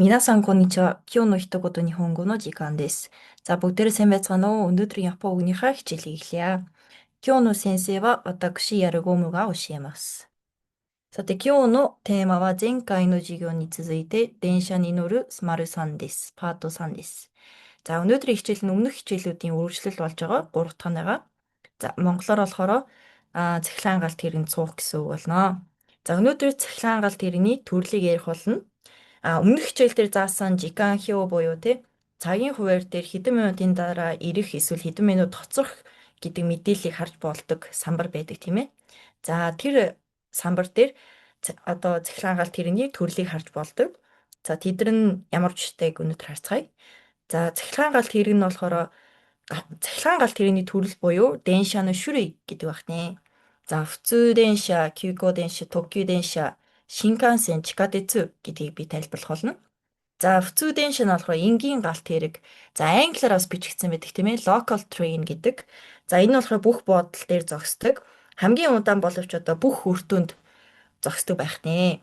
皆さんこんにちは。今日の一言日本語の時間です。За бүгдээрээ сайн байцгаана уу? Өнөөдрийн Япон үгнийхээ хичээлийг эхлэе. 今日の先生は私、ヤルゴムが教えます。さて、今日のテーマは前回の授業に続いて電車に乗る丸3です。パート3です。За өнөөдрийн хичээл нь өмнөх хичээлүүдийн үргэлжлэл болж байгаа 3 дахь нь байгаа. За монголоор болохоор цахилгаан галт тэргэнд суух гэсэн үг болно. За өнөөдөр цахилгаан галт тэрэгний төрлийг ярих болно. Өмнөх хичээл дээр заасан 時間表 буюу тий цагийн хуваарь дээр хэдэн минутын дараа ирэх эсвэл хэдэн минут хоцрох гэдэг мэдээллийг харж болдог самбар байдаг, тийм ээ. За тэр самбар дээр одоо цахилгаан галт тэрэгний төрлийг харж болдог. За тэд нар нь ямар учиртайг өнөөдөр харцгаая. За цахилгаан галт тэрэг нь болохоор цахилгаан галт тэрэгний төрөл буюу 電車の種類 гэдэг байх нэ. За 普通電車, 急行電車, 特急電車, 新幹線, 地下鉄 гэдгийг би тайлбарлах болно. За 普通電車 нь болохоор энгийн галт тэрэг. За англиар бас бичигдсэн байдаг, тийм ээ. Local train гэдэг. За энэ нь болохоор бүх буудал дээр зогсдог. Хамгийн удаан боловч одоо бүх өртөөнд зогсдог байх нэ.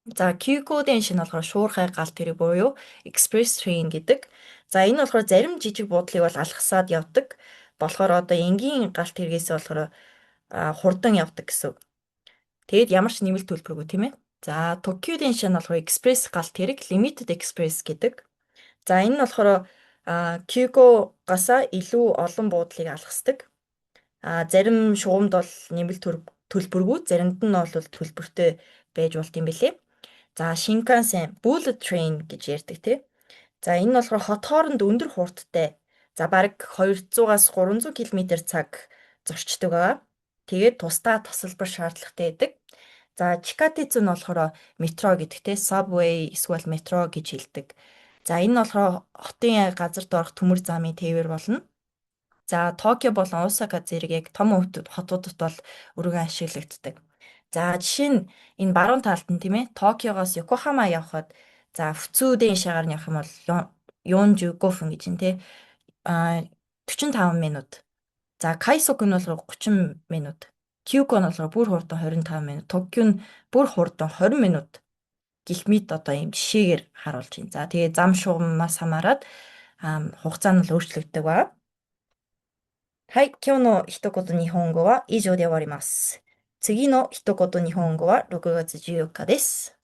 За 急行電車 нь болохоор шуурхай галт тэрэг буюу express train гэдэг. За энэ болохоор зарим жижиг буудлыг бол алгасаад явдаг. Болохоор одоо энгийн галт тэргээс болохоор хурдан явдаг гэсэн үг. Тэгээд ямар ч нэмэлт төлбөргүй, тийм ээ. За 特急電車 нь болохоор экспресс галт тэрэг, limited express гэдэг. За энэ нь болохоор 急行 гоос илүү олон буудлыг алгасдаг. Зарим шугамд бол нэмэлт төлбөргүй, заримд нь бол төлбөртэй байж болдог юм билээ. За 新幹線 bullet train гэж ярьдаг, тий. За энэ нь болохоор хот хооронд өндөр хурдтай. За бараг 200-аас 300 км цаг зорчдог байгаа. Тэгээд тусдаа тасалбар шаардлагатай байдаг. За 地下鉄 нь болохоор метро гэдэг те, subway эсвэл метро гэж хэлдэг. За энэ нь болохоор хотын газар доорх төмөр замын тээвэр болно. За Токио болон Осака зэрэг яг том хотуудад бол өргөн ашиглагддаг. За жишээ нь энэ баруун талд нь, тийм ээ, Токиогоос Йокохама явхад за 普通電車 гаар нь явах юм бол 45分 гэж юм те, 45 минут. За 快速 нь болохоор 30 минут. 急行 нь болохоор бүр хурдан 25 минут. 特急 нь бүр хурдан 20 минут гэх мэт одоо ийм жишээгээр харуулж байна. За тэгээ зам шугамаас хамаарат хугацаа нь л өөрчлөгддөг ба. はい、今日の一言日本語は以上で終わります。次の一言日本語は6月14日です。